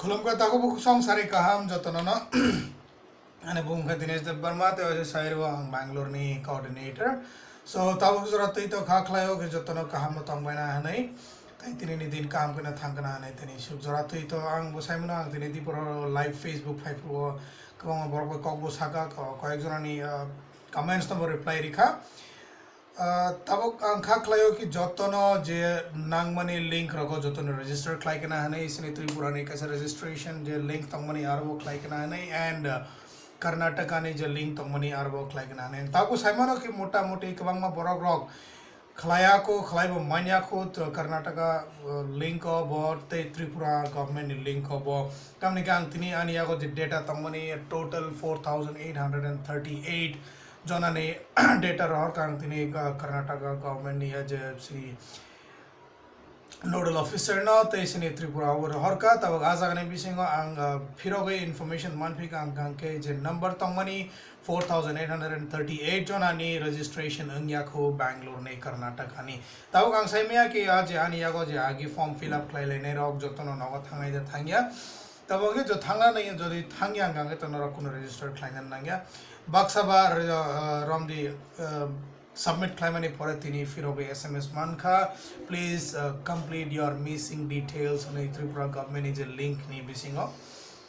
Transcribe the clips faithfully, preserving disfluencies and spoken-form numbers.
Khulumkha takhuk bukhuk song sari kaham jotono no. Ani bumung kha Dinesh Debbarma, tei waisa sairwo ang Bangalore ni coordinator. So, tabuk jora twi to kha khlaio khe jotono kaham no tongbaina hwnwi. Tei tini ni din kaham kheno thang kana hwnwi tini suk jora twi to ang bo saimano ang tini diporo live Facebook phaiphuru o kwbangma borok bai kok bo saka ko-, koyek jona ni, ah, comments no bo reply rikha. Ah, tabuk ang kha khlaio ki jotono je nangmani link rogo jotono register khlai kana hwnwi sini Tripura ni kaisa registration je link tongmani aro bo khlai kana hwnwi and, ah, Karnataka ni je link tongmani aro bo khlai kana hwnwi. Tabuk saimano ki mota moti kwbangma borok rok khlaiya ko, khlai bo manya ko, to Karnataka, uh, link o bo tei Tripura government ni link o bo. Tamni khe ang tini ani yago je data tongmani total four thousand eight hundred and thirty-eight jona ni data rohor kha ang tini, uh, Karnataka government ni, uh, je sini nodal officer no tei sini Tripura o rohor kha. Tabuk ah jaga ni bisingo ang, uh, phirogwi information manphi kha ang khe je number tongmani four thousand eight hundred and thirty-eight jona ni registration wngya kho Bangalore ni Karnataka ni. Tabuk ang sai maya ki ah je ani yago je agi form fill up khlai lainai rok jotono nogo thangnai da thangya. Tabuk khe jo thangna nai jodi thangya ang khe to norok kuno register khlaina nangya. Baksa ba re-, ah, romdi, ah, submit khlaimani pore tini phirogwi S M S mankha, "Please, uh, complete your missing details" hwnwi Tripura government ni je link ni bisingo.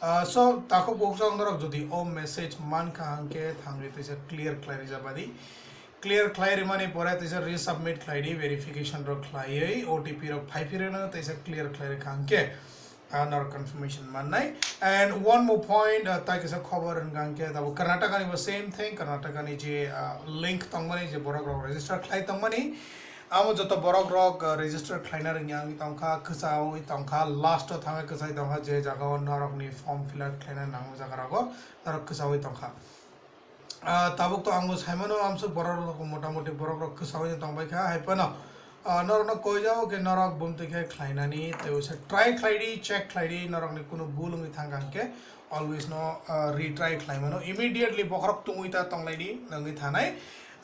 Uh, so, takhuk bukhuk norok jodi o message mankha hwnkhe thangwi teisa clear khlai rijabadi. Clear khlai rimani pore teisa resubmit khlai di, verification rok khlaiwi O T P rok phai phirino teisa clear khlai rikha hwnkhe. Ah, norok confirmation mannai. And one more point, ah, tai kisa khobor hwnkha hwnkhe tabuk Karnataka ni bo same thing, Karnataka ni je, ah, link tongmani je borok rok register khlai tongmani, amo joto borok rok, ah, register khlaina rwngya wngwi tongkha, kwchawi tongkha, last o thangwi kwchai tongkha je jaga o norok ni form fill up khlaina nango jaga rogo norok kwchawi tongkha. Ah, tabuk to ang bo saimano, amsuk borok rok, motamoti borok rok kwsawi tongbai kha, hai phano, ah, norok no koi jao khe norok bumtwi khe khlainani, tei usa try khlai di, check khlai di, norok ni kunu bul wngwi thang kha hwnkhe always no, ah, retry khlai mano, immediately bokhorok tungwi ta tonglai di, wngwi thanai.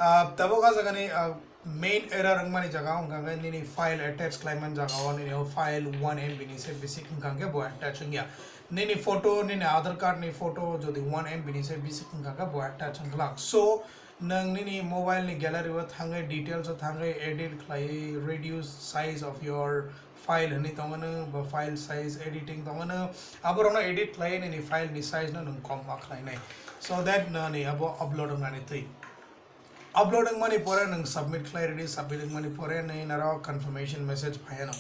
Ah, tabuk ah jaga ni, ah, main error wngmani jaga wngkha khe nini file attach khlaimani jaga o nini o file one M B ni se bisi wngkha khe bo attach wngya. Nini photo, nini Aadhaar card ni photo jodi one M B ni se bisi wngkha khe bo attach wngkha lang. So, nwng nini mobile ni gallery o thangwi details o thangwi edit khlaiwi reduce size of your file hwnwi tongo nw, ba file size editing tongo nw, aborokno edit khlaiwi nini file ni size no nwng kom ma khlainai. So that nini abo upload wngnani twi. Upload wngmani pore nwng submit khlai rwdi, submit wngmani pore nini naro confirmation message phaiano.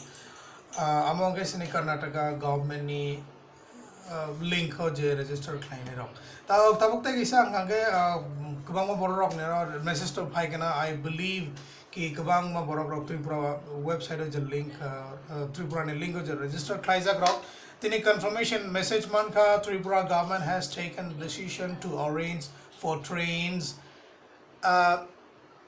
Ah, amo wngkhe sini Karnataka government ni, ah, link o je register khlainai rok. Ta-, tabuk tei kisa ang hwnkhe, ah, kwbangma borok rok ni aro message to phai kana, I believe ki kwbangma borok rok Tripura website o je link, ah, ah, Tripura ni link o je register khlaijak rok. Tini confirmation message mankha, Tripura government has taken decision to arrange for trains Uh,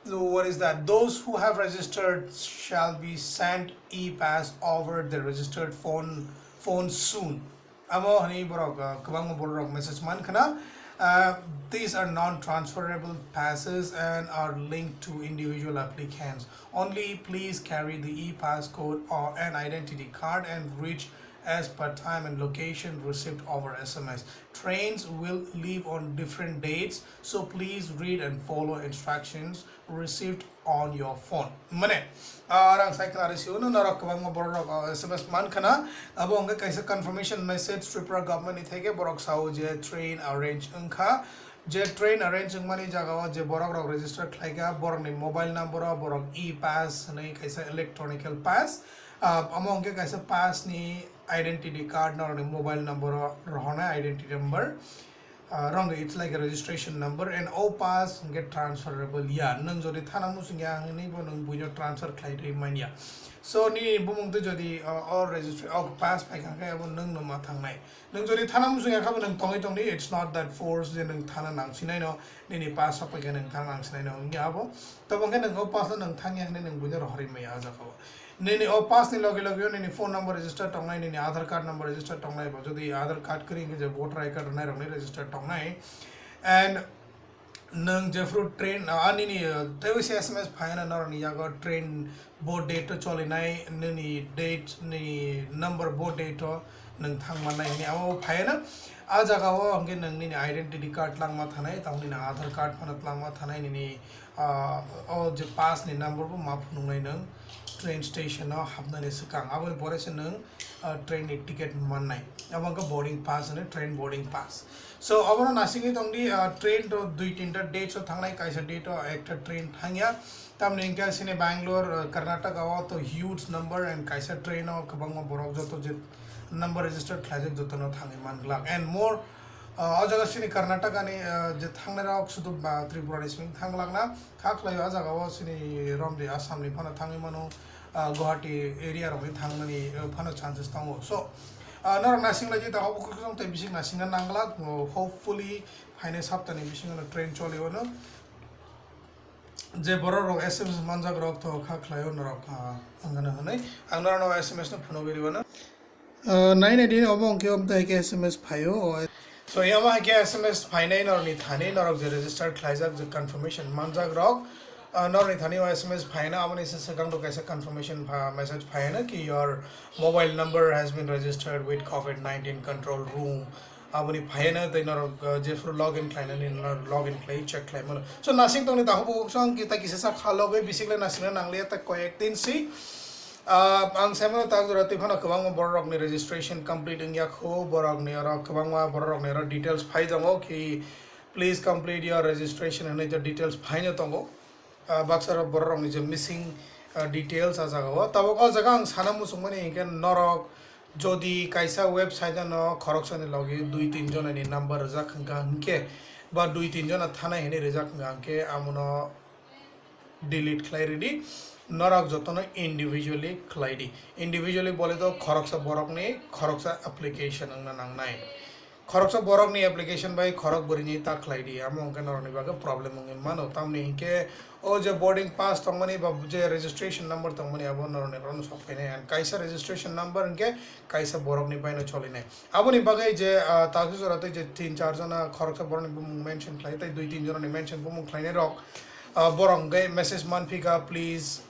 so what is that? Those who have registered shall be sent e-pass over the registered phone, phone soon. Amo hani borok, uh, kwbangma borok message man khana. Uh, these are non-transferable passes and are linked to individual applicants. Only please carry the e-pass code or an identity card and reach as per time and location received over S M S. Trains will leave on different dates, so please read and follow instructions received on your phone. Mane, ah, rang sai khna risi uno norok kwbangma borok rok, ah, S M S man khana. Abo hwnkhe kaisa confirmation message Tripura government ni theke borok sao je train arrange wngkha. Je train arrange wngmani jaga o je borok rok register khlaikha, borok ni mobile number o borok e-pass hwnwi kaisa electronical pass. Ah, amo hwnkhe kaisa pass ni identity card norokni mobile number o rohornai identity number. Ah, rong it's like a registration number and o pass hwnkhe transferable ya. Nwng jodi thana muchung ya hwnwi bo nwng buino transfer khlai rwi manya. So nini bumung twi jodi, ah, o registry, o pass phai kha khe abo nwng no ma thangnai. Nwng jodi thana muchung ya kha bo nwng tongwi tongdi, it's not that force je nwng thana nang sinai no, nini pass phai khe nwng thana nang sinai no wngya abo. Tabo hwnkhe nwng o pass no nwng thangya hwnwi nwng buino rohorwi maya o jaga o. Nini o pass ni loge loge o nini phone number register tongnai, nini Aadhaar card number register tongnai, bo jodi Aadhaar card kwrwi hwnkhe je voter I card rwnai rokni register tongnai. And nwng jephru train, ah, nini, ah, teibo se S M S phaina norokni yago train bo date o cholinai, nini date, nini number bo date o nwng thang mannai hwnwi abo phaiano. A jagao hwnkhe nwng nini identity card langma thanai, tamo nini Aadhaar card phano langma thanai, nini, ah, o je pass ni number bo ma phunuknai nwng train station o hapnani swkang. Aboni pore se nwng, ah, train ni ticket mannai. Abo wngkha boarding pass hwnwi, train boarding pass. So, abono nasingwi tongdi, ah, train to dui tinta dates o thangnai, kaisa date o ekta train thangya. Tamni hwnkhe sini Bangalore, ah, Karnataka o to huge number and kaisa train o kwbangma borok joto je number registered khlaijak jotono thangwi manglak. And more, ah, o jaga sini Karnataka ni, ah, je thangnairok sudu ba Tripura ni simi thanglakna kha khlaio, a jaga o sini romdi Assam ni phano thangwi mano, ah, Guwahati area rok ni thangnani, ah, phano chances tongo. So, ah, norok nasing lai di, ta obo khe tei bising nasingna nanglak, oh, hopefully phainai saptani bisingo no train choli wano. Je borok rok S M S manjak rok to kha khlaio norok, ah, ang gana hwnwi. Ang norok no S M S no phunugwi rwano. Ah, nai nai di obo hwnkhe omo tai khe S M S phaio. So, yama hai khe S M S phainai norokni thani, norok je register khlaijak, je confirmation manjak rok, ah, norokni thani o S M S phaina, aboni se swkang to kaisa confirmation pha-, message phaina ki your mobile number has been registered with covid nineteen control room. Aboni phaina tei norok, ah, jephuru login khlainani norok login khlai check khlai mano. So, nasing tongni takhuk bukhuk song kita kisa sa kha logwi bisik le nasingna nangliya ta koyek din si. Ah, ang saimano tak jora twi phano kwbangma borok rokni registration complete wngya kho, borok ni oro kwbangma borok rokni oro details phai tongo ki please complete your registration hwnwi je details phaino tongo. Ah, baksa rok borok rokni je missing, ah, details a jaga o. Tabuk o jaga ang sana muchungmani hinkhe norok jodi kaisa website ano khoroksani logi dui tin jonani number rijak hwnkha hinkhe ba dui tin jona thanai hinwi rijak hwnkha hinkhe amono delete khlai ridi, norok jotono individually khlai di. Individually bole to khoroksa borokni khoroksa application wngna nangnai. Khoroksa borokni application bai khorok bwrwini ta khlai di, amo hwnkhe norokni bagwi problem wngwi mano. Tamni hinkhe o je boarding pass tongmani ba je registration number tongmani abo norokni oro sok phainai. And kaisa registration number hinkhe kaisa borokni baino cholinai. Aboni bagwi je, ah, takhuk jora tei je tin char jona khoroksa borokni bumung mention khlai tei dui tin jonani mention bumung khlainai rok, ah, borok hwnkhe message manphika, please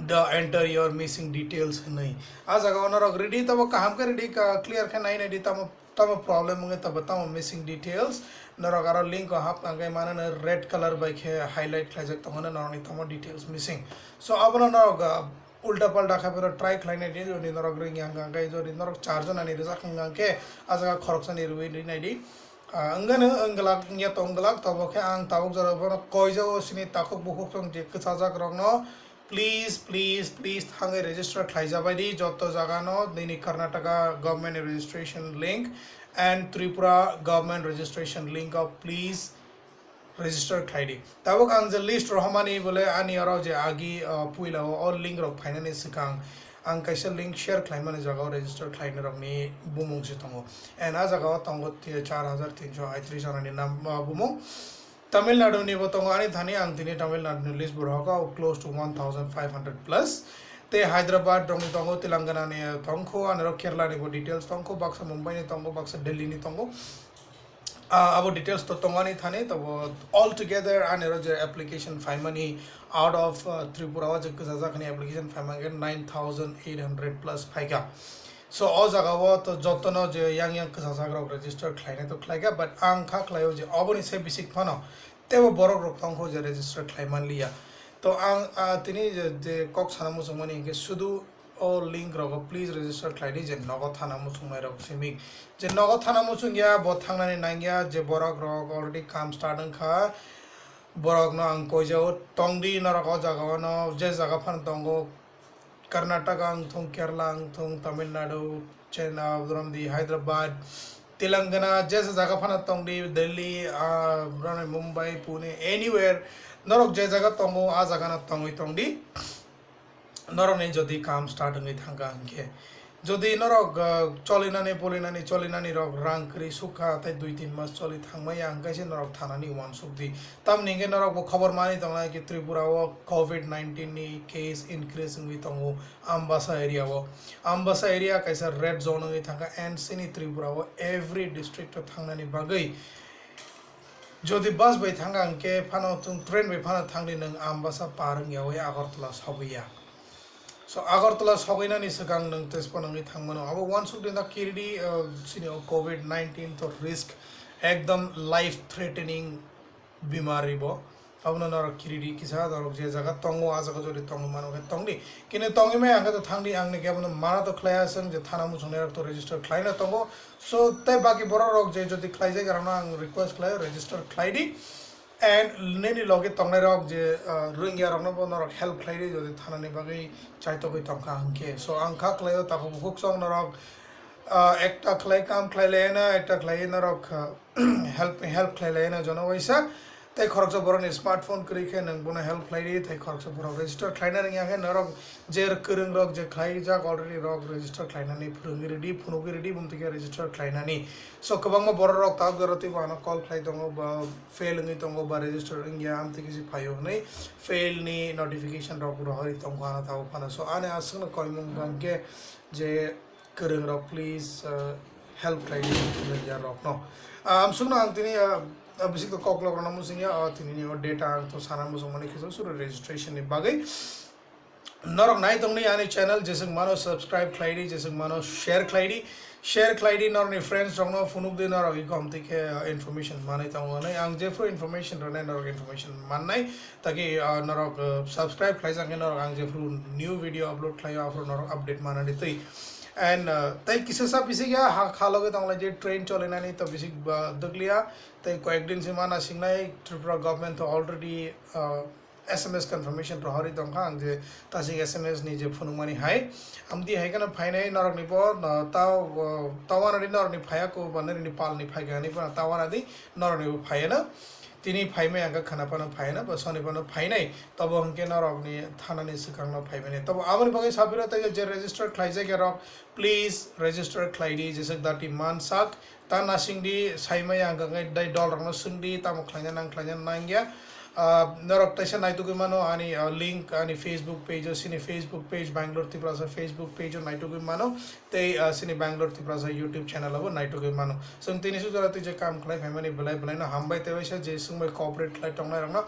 the enter your missing details hwnwi. A jaga o norok ridi, tamo kaham khe ridi, ka-, clear khe nai nai di, tamo, tamo problem wngwi tamo, tamo missing details. Norok aro link o hap tangkhe mano no red color bai khe highlight khlaijak tongo no norokni tamo details missing. So abono norok, ah, ulta palta khaphano try khlai nai di, jodi norok ring yang kha khe, jodi norok char jonani rijak wng kha khe, a jaga khoroksani rwui ri nai di. Ah, wngano wngglak, wngya tong glak, tobo khe ang tabuk jora bono koijao sini takhuk bukhuk tong je kwchajak rokno, please, please, please thangwi register khlai jabai di joto jagano, nini Karnataka government registration link and Tripura government registration link o please register khlai di. Tabuk ang je list rohormani bole ani oro je agi, ah, puila o, o link rok phainani swkang ang kaisa link share khlaimani jaga o register khlainai rokni bumung se tongo. And a jaga o tongo ti-, char hajar tinsho aitris jonani nam, ah, bumung. Tamil Nadu ni bo tongo ani thani, ang tini Tamil Nadu ni list bo rohorkha, close to one thousand five hundred plus. Tei Hyderabad rokni tongo, Telangana ni tongkho, ani oro Kerala ni bo details tongkho, baksa Mumbai ni tongo, baksa Delhi ni tongo. Ah, abo details to tongani thani, tobo all together ani oro je application phaimani out of, ah, Tripura o je kwchajak ni application phaimani nine thousand eight hundred plus phaikha. So o jaga o to jotono je yang yang kwchajak rok register khlainai to khlaikha, but ang kha khlaio je oboni se bisik phano teibo borok rok tongkho je register khlai manliya. To ang, ah, tini je, je kok sana muchungmani hinkhe sudu o link rogo please register khlai di je nogo thana muchungnai rok simi. Je nogo thana muchung ya bo thangnani nangya, je borok rok already kam start wngkha. Borok no ang koijao tongdi norok o jaga o no je jaga phano tongo, Karnataka wngthung, Kerala wngthung, Tamil Nadu, Chennai, romdi Hyderabad, Telangana, je jaga phano tongdi, Delhi, ah, romdi Mumbai, Pune, anywhere norok je jaga tongo a jaga no tongwi tongdi. Norokni jodi kam start wngwi thangkha hinkhe, jodi norok, ah, cholinani polinani cholinani rok rang kwrwi sukha tei dui tin mas choli thangmaya hinkhe se norok thanani uansuk di. Tamni hinkhe norok bo khobor mani tongnai ki Tripura o covid nineteen ni case increase wngwi tongo Ambasa area o. Ambasa area kaisa red zone wngwi thangkha and sini Tripura o every district o thangnani bagwi jodi bus bai thangkha hinkhe phano chwng train bai phano thangdi nwng Ambasa par wngya oi Agartala sabuya. So Agartala sogainani swkang nwng test phano wngwi thangmano. Abo uansukdi na kiridi, uh, sini o covid nineteen to risk ekdom life threatening bimari bo. Abono norok kiridi kisa norok je jaga tongo, a jaga jodi tongwi mano khe tongdi. Kini tongwi maya hwnkhe to thangdi, ang ni kebono mana to khlaiya, chwng je thana muchungnai rok to register khlaina tongo. So tei baki borok rok je jodi khlaijak rokno ang request khlai register khlaidi. And nini logi tongnai rok je, uh, Rohingya rokno bo norok help khlaidi, jodi thanani bagwi chaitogwi tongkha hwnkhe. So ang kha khlaio takhuk bukhuk song norok, uh, ekta khlai kam khlai laina, ekta khlai norok, uh, help, help khlai laina jono waisa. Tei khoroksa borokni smartphone kwrwi khe nwng bono help khlaidi, tei khoroksa borok register khlaina rwngya khe norok je kwrwng rok je khlaijak already rok register khlainani phwrwngwi rwdi, phunugwi rwdi, bumtwi khe register khlainani. So kwbangma borok rok tabuk jora twibo ano call khlai tongo, ba fail wngwi tongo, ba register wngya, amtwi khe se phaio hwnwi fail ni notification rok rohorwi tongo ano tabuk phano. So ani aswkno koimung bangkhe je kwrwng rok, please, uh, help khlai di kwrwngya rokno. Ah, amsukno ang tini, ah, ah, bisik to kok lok rokno musingya, ah, tini ni o data ang to sana musung mani khiso suru registration ni bagwi. Norok nai tongni ani channel, jeswk mano subscribe khlai di, jeswk mano share khlai di, share khlai di, norokni friends rokno phunuk di, norok iko hamtwi khe, ah, information manwi tongo hwnwi. Ang jephru information rwnai norok information mannai, taki, ah, norok, ah, subscribe khlai jang khe norok ang jephru new video upload khlaio aphuru norok update manani twi. And, uh, tei kisa sa bisik ya ha, ha loge tong lai je train cholinani to bisik ba dwkliya, tei koyek din se mana singnai Tripura government to already, uh, S M S confirmation rohorwi tongkha ang je tasik S M S ni je phunukmani hai. Amdi hai kheno phainai norokni bo, uh, tao, uh, tawana di norokni phaiya ko ba nini pal ni phaikha ni bo tawana di norokni bo phaiya na. Tini phaimai ang kha khana phano phaina, ba soni phano phainai, tobo hwnkhe norokni thanani swkangno phaimani. Tobo aboni bagwi sapiro tei je register khlaijak ya rok, please register khlai di, jeswk dati mansak, ta nasing di, saimai ang kha dai dol rokno swng di, tamo khlaina nang khlaina nang ya. Ah, norok teisa naitugwi mano ani, ah, link ani Facebook page o, sini Facebook page Bangalore Tiprasa Facebook page o naitugwi mano. Tei, ah, sini Bangalore Tiprasa YouTube channel abo naitugwi mano. Chwng tini su jora twi je kam khlai phaimani belai belai no hambai tei waisa je chwng bai cooperate khlai tongnai rokno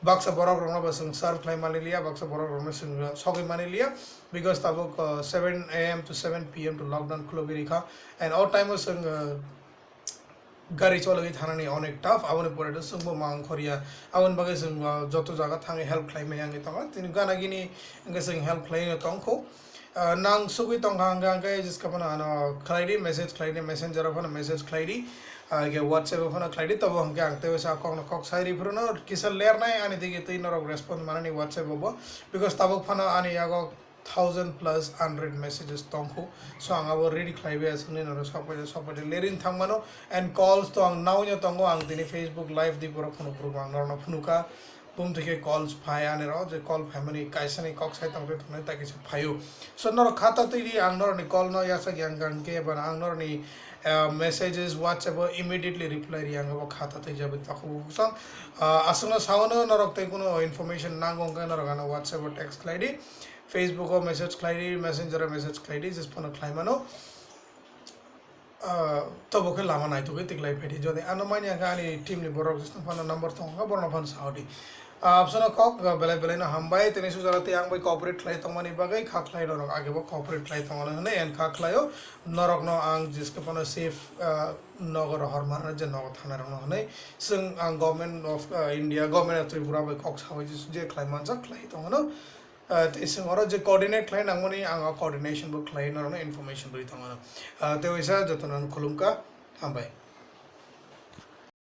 baksa borok rokno bo chwng serve khlai mani liya, baksa borok rokno chwng sogwi mani liya, because tabuk, ah, seven A M to seven P M to lockdown khulogwi rikha, and o time o chwng, ah, gari chologwi thanani onek tough, aboni pore to chwngbo mang khorya. Aboni bagwi chwng, ah, joto jaga thangwi help khlai maya wngwi tongo. Tini gana gini hwnkhe chwng help khlai no tongkho. Ah, nang sugwi tongkha hwnkhe, hwnkhe jiska phano ano khlai di, message khlai di, messenger o phano message khlai di, ah, hwnkhe WhatsApp o phano khlai di, tobo hwnkhe ang tei sa kokno kok sai ri phuru no kisa lernai ani digi twi norok response manani WhatsApp o bo, because tabuk phano ani yago thousand plus unread messages tongkhu. So ang abo ready khlaibai aswkni norok sokpai sokpai lerin thangmano, and calls to ang naoino tongo, ang tini Facebook live di borok phunuk phunuk ang norokno phunukha. Bumtwi khe calls phai ani rok, je call phaimani kaisani kok sai tongtwi tongnai ta kisa phaio. So norok khata twi di, ang norokni call no yasak yang gang khe bana ang norokni, eh, messages WhatsApp o immediately reply ri ang abo khata twi jabai takhuk song. Ah, aswkno saono norok tei kuno information nango hwnkhe norok ano WhatsApp o text khlai di. Facebook o message khlai di, Messenger o message khlai di, jes phano khlai mano. Ah, tobo khe lama naitugwi tiklai phai di. Jodi ano manya khe ani team ni borok jesno phano number tongo, borokno phano sao di. Ah, absano kok, ah, belai belai no hambai, tini sujara tei ang bai cooperate khlai tongmani bagwi kha khlai norok age bo cooperate khlai tongmani hwnwi and kha khlaio norokno ang jiske phano safe, ah, nogo rohor mano je nogo thana rokno hwnwi. Chwng ang Government of, ah, India, Government of Tripura bai kok sabai je khlai manjak khlai tongmano. Ah, tei chwng oro je coordinate khlai nangmani, ang o coordination bo khlai norokno information rwi tongo. Ah, tei waisa jotono khulumkha, hambai.